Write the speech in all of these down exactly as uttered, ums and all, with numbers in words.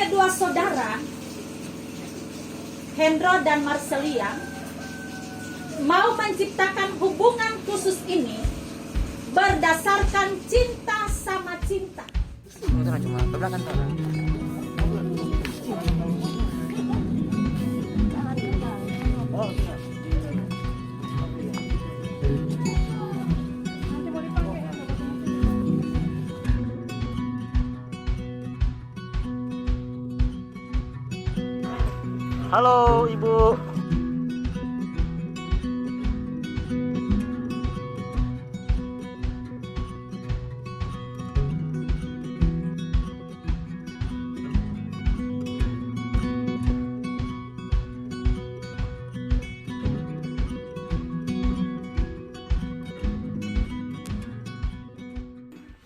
Kedua saudara, Hendro dan Marcelia, mau menciptakan hubungan khusus ini berdasarkan cinta sama cinta. Halo, Ibu.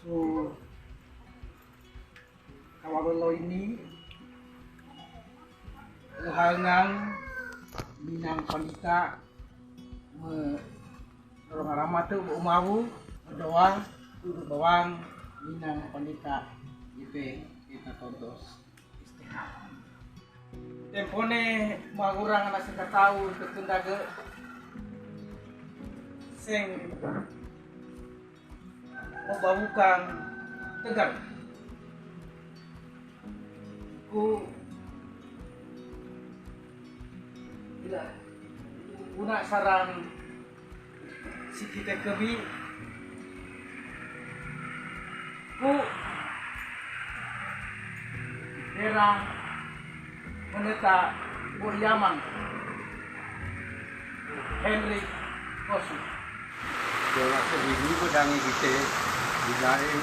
So, kawabelo ini, eh, hangang minang pandita, me, orang ramatu umawu, berdoa, bawang minang pandita, ipe kita tontos istirahat. Tempone mangurang anak singkatau kekendaga sing mababukang tegal. Ku ila guna sarang si kite kebi ku dera meneta Boriaman Henry Kosu. Dola sendiri pedangi kita di daring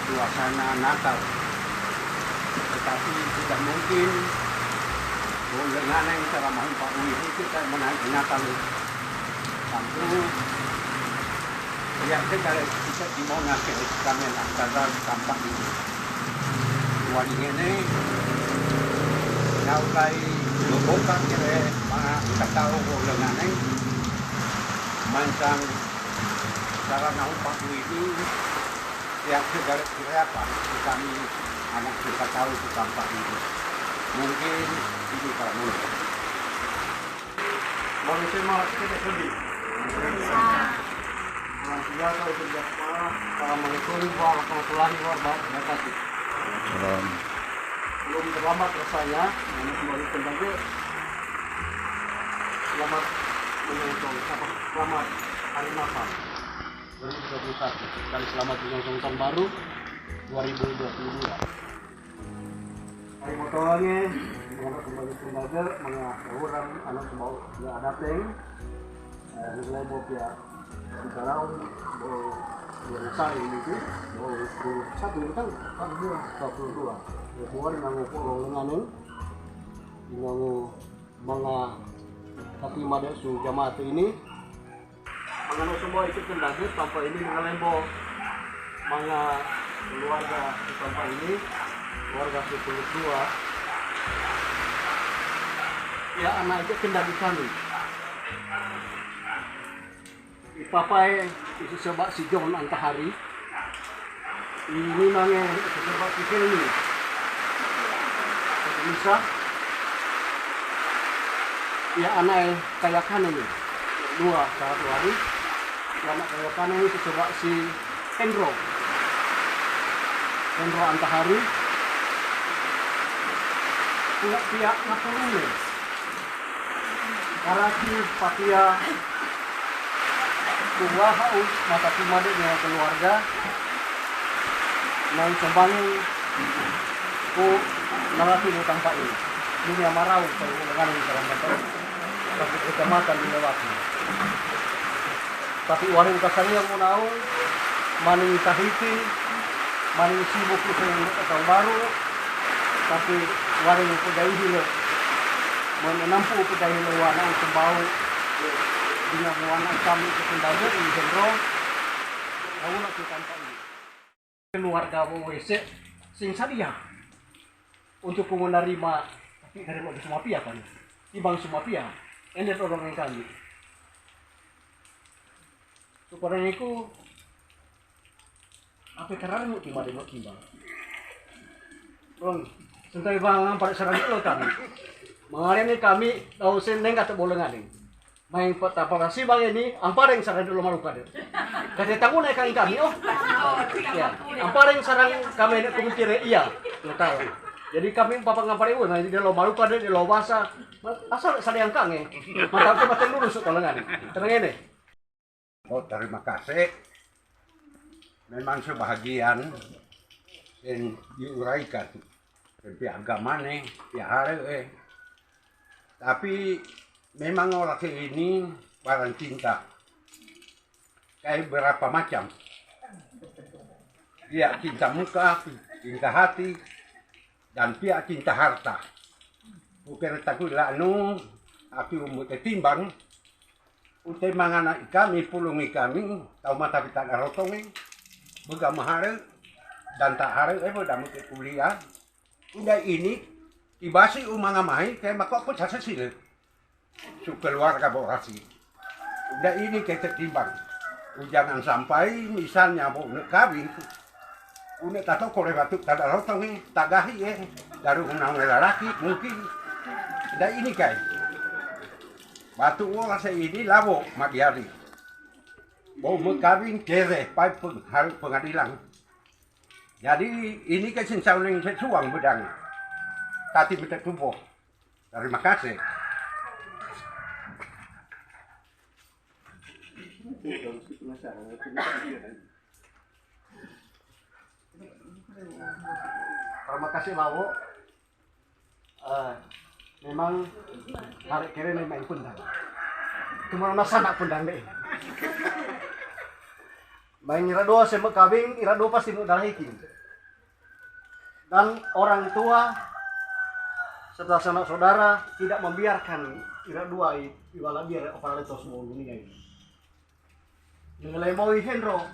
suasana Natal. Tetapi tidak mungkin boleh nganeng cara main Pak Wiri kita menaik Natal. Tentu ya kita kita di Monas kita kami nak gagal tampak ini. Wani ngene, nau kai bebongkar kere mana kita tahu ko lenganeng. Mancang cara nau Pak Wiri, ya segala kira apa kami anak kita tahu ke tampak ini. Mungkin ini para murid. Bang, saya mau kita sedih. Salam sejahtera untuk jamaah. Assalamualaikum warahmatullahi wabarakatuh. Salam. Belum terlambat rasanya, namun kembali kembali. Selamat menyongsong, apa, selamat hari Natal dua ribu dua puluh satu. Dan selamat menyongsong tahun baru dua ribu dua puluh dua. Ay motonge, mga kumbali kumbaga, mga kaurang, anak kumbau, ya adateng, eh, nilai bo pia, sekarang, bo, bo sari ini tu, bo, bo, satu ini kan, dua puluh dua. Ya, kuari nangu ko lenganeng, nangu mga tapi mada su jamaat ini, Manga no semua ikut kendake tampa ini mengalembo. Manga keluarga tampa ini, keluarga sepuluh dua. Ya, anak ikut kendake kami. Ipapae isusebak si John Antahari. Ini nange isusebak si Kelly. Bisa. Ya, anae kayakane ni. Dua, satu hari. Ya, anak kayakane ni isusebak si Hendro. Hendro Antahari. Pula pihak Nakorune. Karaki patia kuwa hau mata tima de dengan keluarga nang sembangi ku nalaki ku tampa ini. Dunia marau kalau dengan ini dalam kata ini. Tapi kecamatan dilewati. Tapi waring kasariang mo nau, maning Tahiti, maning sibuk itu yang tahun baru, tapi waring pegawai hilo, menampu pegawai hilo wana sembau, dengan wana kami itu kendali di Hendro, tahu lah kita empat ini. Keluarga wese sing sadia untuk ku menerima, tapi dari waktu semua pia kan, ibang semua pia, ini orang yang kami. Supaya iku, apa karar mu timba demo timba? Tolong, sentai bang ampare sarang dulu kami. Mangare ni kami dau sen nengga te bolengane. Main peta parasi bang ini, ampare sarang dulu maluka de. Kate tangune kang kami, oh. Ya, ampare sarang kami ini kumikire, iya. Ngetau. Jadi kami papa ngampare, woi, main di lo maluka de, di lo basa. Asal sadiang kange. Mata ke mata dulu su bolengane. Tenang ini. Oh, terima kasih. Memang sebahagian yang diuraikan. Tapi agamane, ya hare, eh. Tapi memang orang ini barang cinta. Kayak berapa macam. Iya, cinta muka, cinta hati, dan pia cinta harta. Bukene taku lanu, aki umu te timbang, ute mangana ikami, pulung ikami, tau mata pita darotongi, bega mahare, dan tak hare, eh, beda mute kuliah. Udah ini, ibasi umanga mai, kayak mako aku sasesile. Su keluarga borasi. Udah ini kete timbang. Ujangan sampai misalnya bo ne kawin. Une tato kore batu tada rotong ni, tagahi, eh. Dari unang lalaki mungkin. Udah ini kai. Batu wala se ini labo magiari. Bo me kawin kere pai peng-, hari pengadilan. Jadi ini ke sinsauning sesuang bedang. Tati betek tubuh. Terima kasih. Terima kasih, Lawo. Eh, memang hari kere memang pundang. Cuma nasa nak pundang deh. Main ira dua semak kabing, ira dua pasti mau darah ikin. Dan orang tua serta sanak saudara tidak membiarkan ira dua i-, iwala biar apalagi tos mau dunia ini. Ngelai mau Hendro,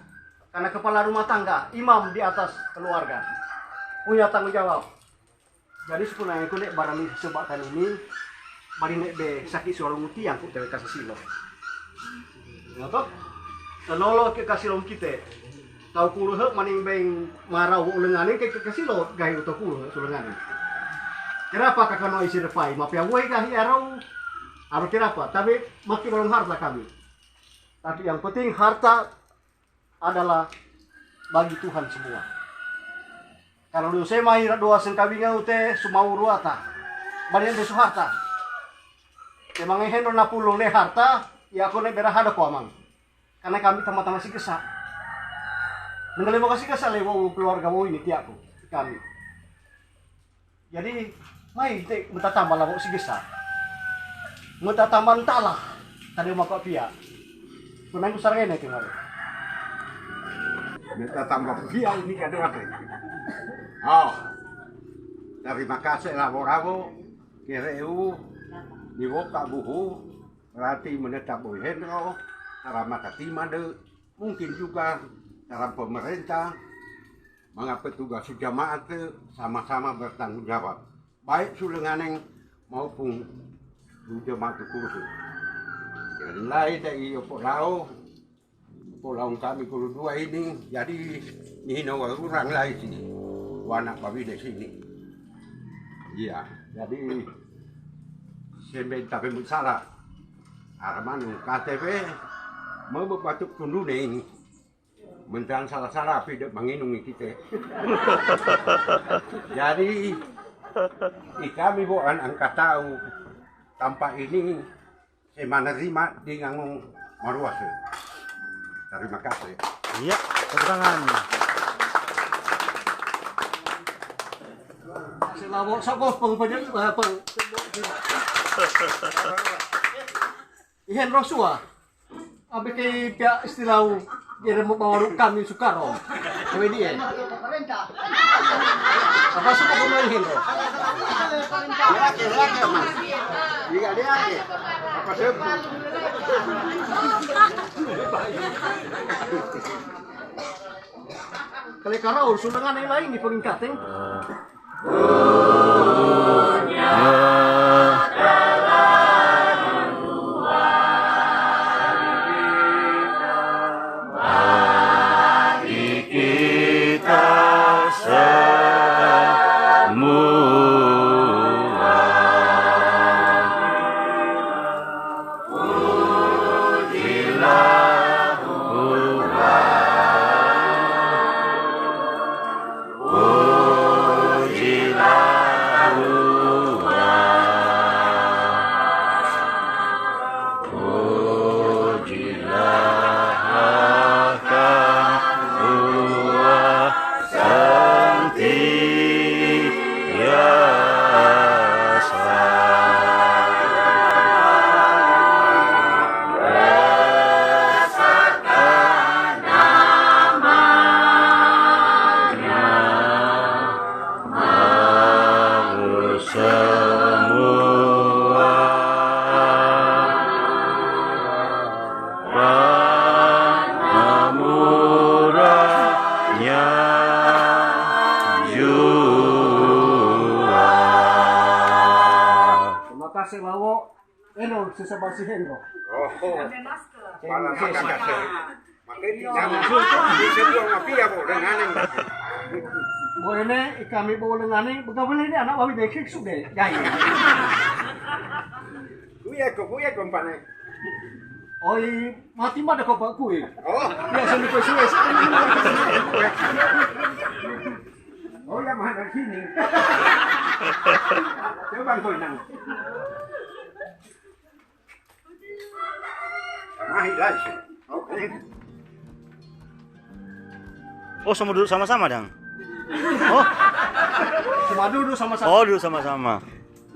karena kepala rumah tangga, imam di atas keluarga, punya tanggung jawab. Jadi sebenarnya ku nek barani sebatan ini, bari nek be sakit suara ngutiang ku tewe kasasilo. Ngoto? Telolo ke kasilo kite. Tau kuluhe maning beng marau ulengane ke, ke kasilo gai uto kuluhe sulengane. Kenapa kakano isi repai? Mapia woi gahi arau? Arau kenapa? Tapi maki balong harta kami. Tapi yang penting harta adalah bagi Tuhan semua. Kalau lu sema ira doa sengkawinga ute sumau ruata. Bari ende su harta. Emang ehen do napulung ne harta, ya aku ne berahada ko amang. Karena kami tama-tama si gesa. Nengale mo kasi gesa le wau keluarga wau ini tiaku. Kami. Jadi, mai te meta tamba labo si gesa. Meta tamba ntala, tadi mako pia. Penangku sarene ke mari. Meta tamba pia ini kado ate. Oh. Terima kasih labo-labo. Kereu. Ni boka buhu. Berarti menetap boy Hendro. Tara mata timade. Mungkin juga tara pemerintah. Manga petugas jamaat te sama-sama bertanggung jawab, baik sulenganeng maupun jamaat kursu. Jadi lai te iyo polao, polao kami kulu dua ini, jadi nino orang lai sini, wana pawide sini. Iya, jadi semben tapi musala. Aramanu K T P, mau batuk tundune ini. Mentang salah-salah, tapi dek manginungi kite. Jadi, ikami bo an angkat tahu, tanpa ini, saya menerima di ngangung maruase. Terima kasih. Iya, tepuk tangan. Sila bo, sokos, peng, peng, eh, peng. Ihen Rosua. Abi ke pia istilah u, dia mau bawa rukam ni sukaro. Kami dia. Apa suka kau main Hendro? Dia ke, dia ke, Mas. Dia, dia ke. Apa sebut? Kale karau, sulengan yang lain di peringkat, eh. Bagi kita semua. Terima kasih, Lawo. Eno, sesama si Hendro. Oh. Malah makan kasih. Makanya jangan. Bisa buang mafia, Bu, dengan ini. Bu, ini kami, Bu, dengan ini. Bagaimana ini anak wawi dekik sudah. Ya, iya. Kuya ko, kuya ko, pane. Oi, mati mah ada kau, Pak, kuya. Oh. Ya, sampai kau suwe, sampai kau suwe. Oh, ya, mana sini? Coba kau nang. Mahi lagi. Oke. Oh, sama duduk sama-sama, Dang? Oh. Cuma duduk sama-sama. Oh, duduk sama-sama.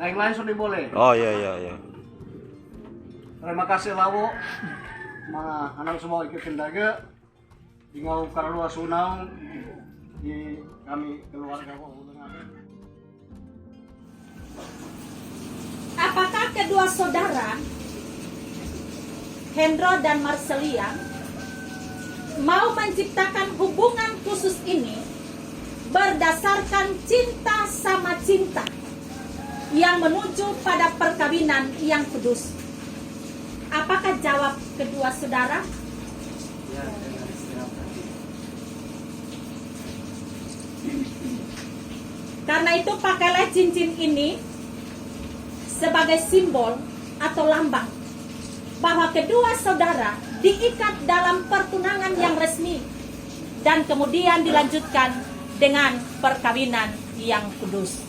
Lain-lain sudah boleh. Oh, iya, iya, iya. Terima kasih, Lawo. Ma, anak semua ikut kendaga. Tinggal kalau sunau di kami keluarga kok udah ngamen. Apakah kedua saudara, Hendro dan Marcelia, mau menciptakan hubungan khusus ini berdasarkan cinta sama cinta yang menuju pada perkawinan yang kudus? Apakah jawab kedua saudara? Ya, dengan senang hati. Karena itu, pakailah cincin ini sebagai simbol atau lambang bahwa kedua saudara diikat dalam pertunangan yang resmi dan kemudian dilanjutkan dengan perkawinan yang kudus.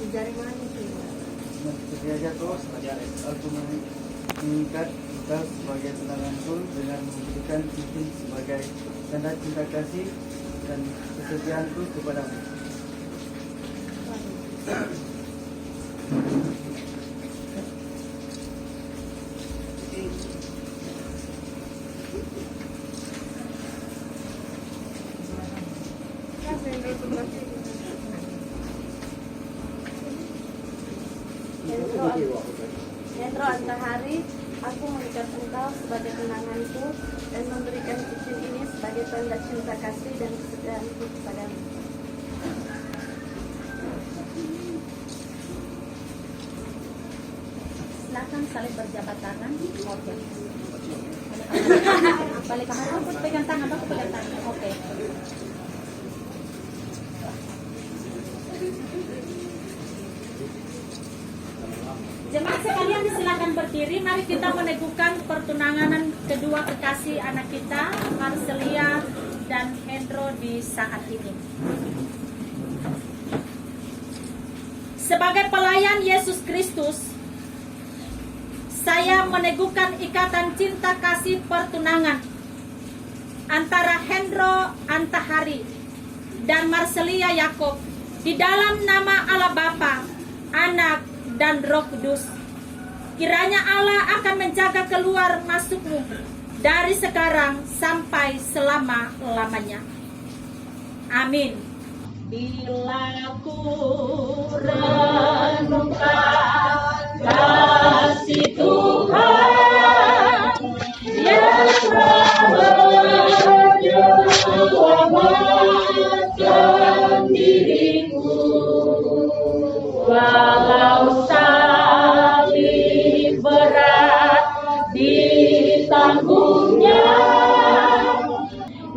Jari mana itu? Nah, sebagai aja tuh, sebagai aku mengikat kita sebagai tunanganku dengan memberikan cincin sebagai tanda cinta kasih dan kesetiaanku kepadamu. Hendro An-, Hendro Antahari, aku mengikat engkau sebagai tunanganku dan memberikan cincin ini sebagai tanda cinta kasih dan kesetiaanku kepadamu. Silakan saling berjabat tangan. Oke. Balik ke hadapan, pegang tangan, Bapak pegang tangan. Oke. Jemaat sekalian, silakan berdiri. Mari kita meneguhkan pertunangan kedua kekasih anak kita, Marcelia dan Hendro, di saat ini. Sebagai pelayan Yesus Kristus, saya meneguhkan ikatan cinta kasih pertunangan antara Hendro Antahari dan Marcelia Yakob di dalam nama Allah Bapa, Anak, dan Roh Kudus. Kiranya Allah akan menjaga keluar masukmu dari sekarang sampai selama-lamanya. Amin. Bila ku renungkan kasih Tuhan yang telah menyelamatkan diriku, walau salib berat ditanggungnya,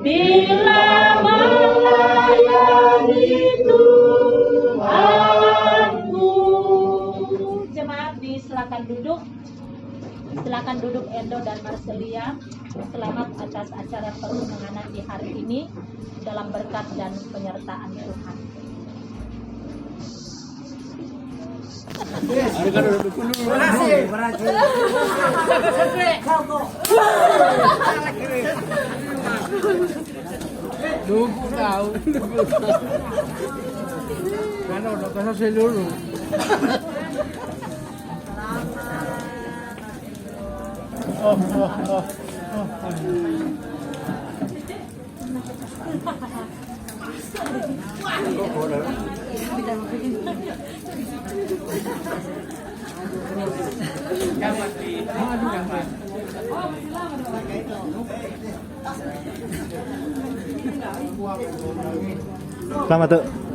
bila melayani Tuhanku. Jemaat, disilakan duduk. Silakan duduk, Endo dan Marcelia. Selamat atas acara pertunangan di hari ini dalam berkat dan penyertaan Tuhan. Lupa tahu. Ano, no pasa seluruh. Oh, oh, oh, oh. Selamat, Tuk.